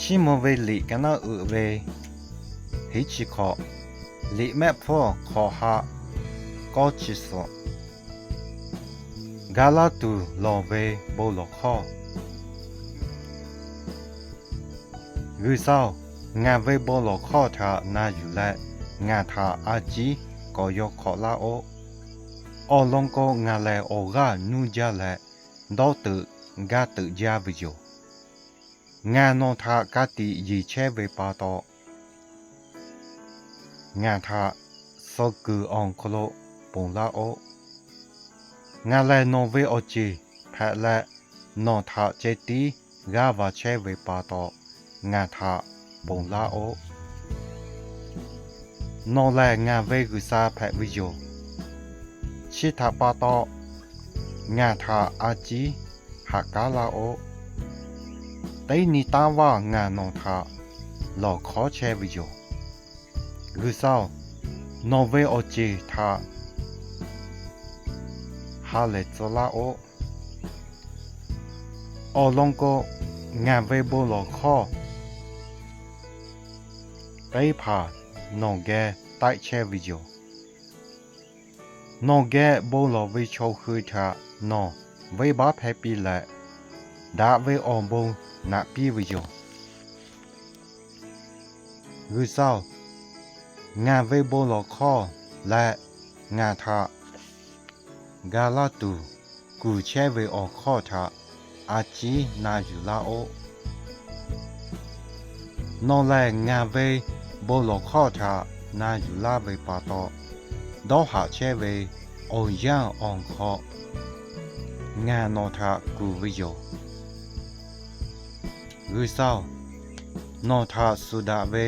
Chiˇ mvuh ve liꞈ ka naˉ uiˍ ve hiˉ chi hkawꞈ, liꞈ mehˆ hpfuhˇ hk'awꞈ ha kawˇ chi suhˍ, gaˬ laˇ tuˬ lawˬ ve bon lawˬ hkawˇ. G'uiˬ sha-oˬ, ngaˬ ve bon lawˬ hkawˇ htaꞈ na yuˬ leh, ngaˬ htaꞈ a ciˉ k'awꞈ yaw hk'awꞈ laˇ oˆ. Awˬ lawn k'o, ngaˬ lehˬ awˬ g'aˇ nuˇ jaˇ leh, dawˇ teuꞈ gaˇ teuꞈ jaˇ ve yoˬ. Ngaˬ nawˬ htaꞈ ka tiꞈ yeˬ chehˇ ve pa taw, ngaˬ htaꞈ suh kuiˬ awˬ hk'aw lo ponˬ laˇ oˆ. Ngaˬ lehˬ nawˬ ve awˬ ceˬ hpehꞈ leh, nawˬ htaꞈ ceh tiˉ g'aˇ va chehˇ ve pa taw, ngaˬ htaꞈ ponˬ laˇ oˆ. Nawˬ lehˬ ngaˬ ve G'uiˬ sha hpehꞈ ve yoˬ. Chi htaꞈ pa taw, ngaˬ htaꞈ a ciˉ haꞈ kaˉ laˇ oˆ. Teˇ nyi taˇ vaˇ ngaˬ nawˬ htaꞈ lawˬ hkawˉ chehˇ ve yoˬ. G'uiˬ sha-oˬ, nawˬ ve awˬ ceˬ htaꞈ ha lehˬ tcuh laˇ oˆ. Awˬ lawn k'o, ngaˬ ve bon lawˬ hkawˇ teˇ hpaˍ nawˬ geh taiˆ chehˇ ve yoˬ. Nawˬ geh bon lawˬ ve chaw hui htaꞈ nawˬ venˇ baˆ hpehˇ piˇ leh, daꞈ ve awˬ bon naꞈ piˇ ve yoˬ. G'uiˬ sha-oˬ, ngaˬ ve bon lawˬ hkawˇ leh ngaˬ htaꞈ ga laˇ tuˬ kuˬ chehˇ ve awˬ hkawˇ htaꞈ a ciˉ na yuˬ laˇ oˆ. Nawˬ lehˬ ngaˬ ve bon lawˬ hkawˇ htaꞈ na yuˬ laˇ ve pa taw, dawˇ haꞈ chehˇ ve awˬ yanˇ awˬ hk'aw ngaˬ nawˬ htaꞈ kuˬ ve yoˬ. G'uiˬ sha-oˬ, nawˬ htaꞈ suh daꞈ ve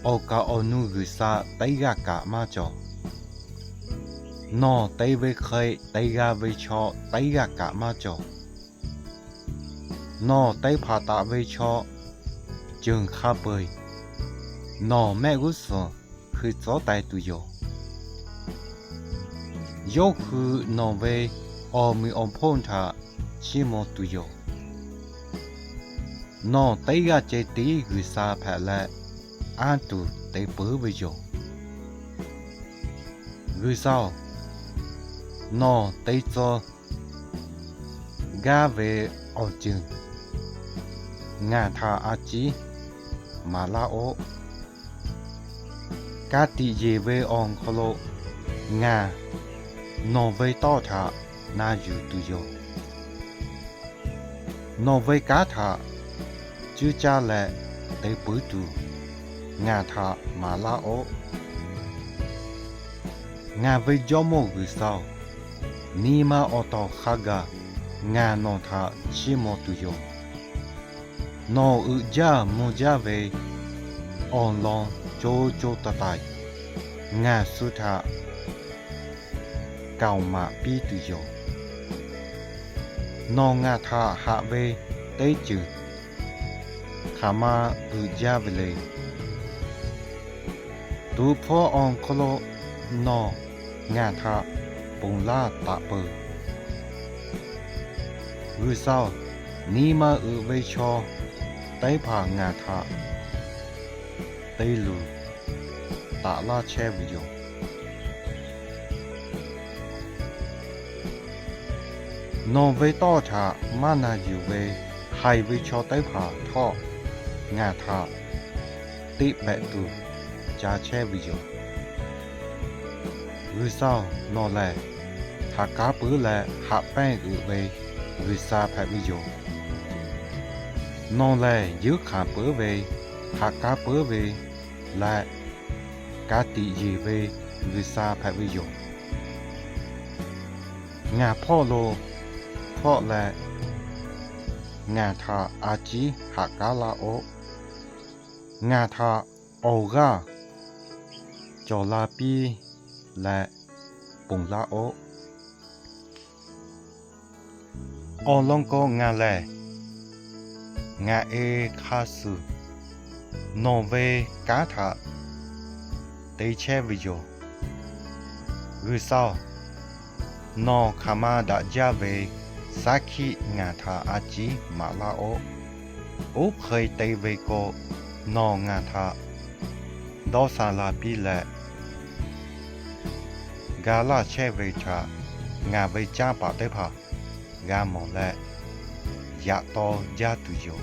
awˬ kaˍ awˬ nu G'uiˬ sha teˇ g'aˇ kaꞈ maˇ cawˬ. Nawˬ te ve hk'e te g'a ve chaw teˇ g'aˇ kaꞈ maˇ cawˬ. Nawˬ te hpanˍ taˍ ve chaw ceuˬ hk'a peu-eˬ nawˬ mehˆ g'uˇ suhˍ hkui tcuhˉ taiˍ tuˬ yoˬ. Yawˇ hui nawˬ ve awˬ meꞈ awˬ hponˇ htaꞈ chiˇ mvuh tuˬ yoˬ. Nawˬ teˇ g'aˇ ceh tiˉ G'uiˬ sha hpehꞈ leh, anˇ tuˬ te puiˉ ve yoˬ. G'uiˬ sha-oˬ, nawˬ te tcuh gaˇ ve awˬ ceuˬ ngaˬ htaꞈ a ciˉ maˍ laˇ oˆ. Ka tiꞈ yeˬ ve awˬ hk'aw lo ngaˬ nawˬ ve tawˇ htaꞈ na yuˬ tuˬ yoˬ. Nawˬ ve kanˉ htaꞈ cuˇ caˇ leh te puiˉ tuˬ ngaˬ htaꞈ maˍ laˇ oˆ. Ngaˬ ve Jawˇ mawˇ G'uiˬ sha-oˬ, nyi ma awˬ tawˍ hk'a gaˬ ngaˬ nawˬ htaꞈ chiˇ mvuh tuˬ yoˬ. Nawˬ uiˍ jaˇ mvuh jaˇ ve awˬ lawn co co taiˍ taiˍ ngaˬ shu htaꞈ kaoˍ maˍ piˇ tuˬ yoˬ. Nawˬ ngaˬ htaꞈ haꞈ ve teˇ ceuˬ hk'aˬ ma uiˍ jaˇ ve le. Tuˍ hpfuh awˬ hk'aw lo nawˬ ngaˬ htaꞈ ponˬ laˇ taˍ peuˬ. G'uiˬ sha-oˬ, nyi ma uiˍ ve chaw teˇ hpaˍ ngaˬ htaꞈ te luˬ taˍ laˇ chehˇ ve yoˬ. Nawˬ ve tawˇ htaꞈ maˇ na yuˬ ve haiˬ ve chaw teˇ hpaˍ htawˇ ngaˬ htaꞈ teˇ pehꞈ tuˬ ca chehˇ ve yoˬ. G'uiˬ sha-oˬ, nawˬ lehˬ htaꞈ kanˉ puiˉ leh haꞈ pehnˇ uiˍ ve G'uiˬ sha hpehꞈ ve yoˬ. Nawˬ lehˬ yeunˇ hk'anˍ puiˉ ve, haꞈ kanˉ puiˉ ve leh ka tiꞈ yeˬ ve G'uiˬ sha hpehꞈ ve yoˬ. Ngaˬ hpawˇ lo hpawˆ leh ngaˬ htaꞈ a ciˉ haꞈ kanˉ laˇ oˆ. Ngaˬ htaꞈ awˬ g'aˇ cawˬ la piˇ leh ponˬ laˇ oˆ. Awˬ lawn k'o, ngaˬ lehˬ ngaˬ e hk'a shuˍ nawˬ ve kanˉ htaꞈ te chehˇ ve yoˬ. G'uiˬ sha-oˬ, nawˬ hk'aˬ ma daꞈ jaˇ ve saˉ hkiˆ ngaˬ htaꞈ a ciˉ maˍ laˇ oˆ. Oˇ hk'e te ve k'o, nawˬ ngaˬ htaꞈ dawˇ sha la piˇ leh, ga laˇ chehˇ ve htaꞈ ngaˬ ve canˇ paˍ teˇ hpaˍ g'a mawˬ leh, yaꞈ taw jaˇ tuˬ yoˬ.